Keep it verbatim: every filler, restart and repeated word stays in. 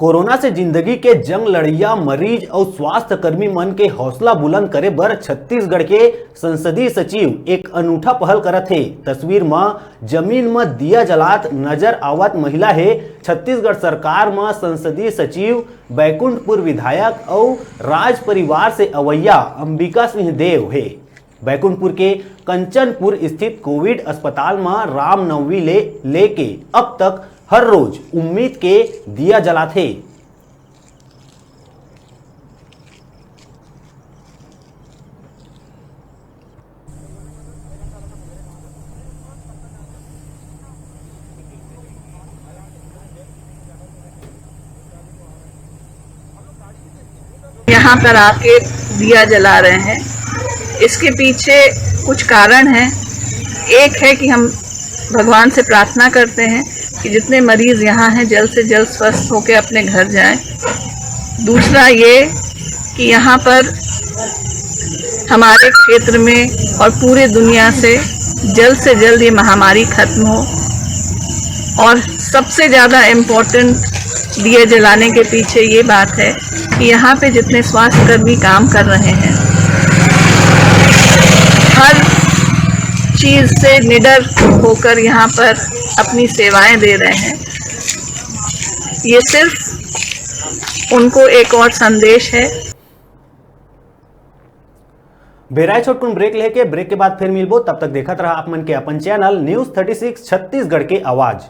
Corona से जिंदगी के जंग लड़इया मरीज अउ स्वास्थ्य कर्मी मन के हौसला बुलंद करे बर छत्तीसगढ़ के संसदीय सचिव एक अनूठा पहल करत हे। तस्वीर म जमीन म दिया जलात नजर आवत महिला हे। छत्तीसगढ़ सरकार म संसदीय सचिव, बैकुंठपुर विधायक अउ राज परिवार से अवैया अंबिका सिंह देव हे। बैकुंठपुर के कंचनपुर स्थित कोविड अस्पताल म रामनवमी ले लेके अब तक हर रोज उम्मीद के दिया जलाथे। यहाँ पर आके दिया जला रहे हैं। इसके पीछे कुछ कारण हैं। एक है कि हम भगवान से प्रार्थना करते हैं कि जितने मरीज यहाँ हैं, जल्द से जल्द स्वस्थ होकर अपने घर जाएं। दूसरा ये कि यहाँ पर हमारे क्षेत्र में और पूरे दुनिया से जल्द से जल्द ये महामारी खत्म हो। और सबसे ज़्यादा इम्पोर्टेंट दिए जलाने के पीछे ये बात है कि यहाँ पे जितने स्वास्थ्यकर्मी काम कर रहे हैं, हर चीज़ से निडर होकर यहाँ पर अपनी सेवाएं दे रहे हैं। ये सिर्फ उनको एक और संदेश है। बेरा ए छोटकुन ब्रेक लेके, ब्रेक के बाद फिर मिलबो। तब तक देखत रहा आप मन के अपन channel news thirty six Chhattisgarh के आवाज़।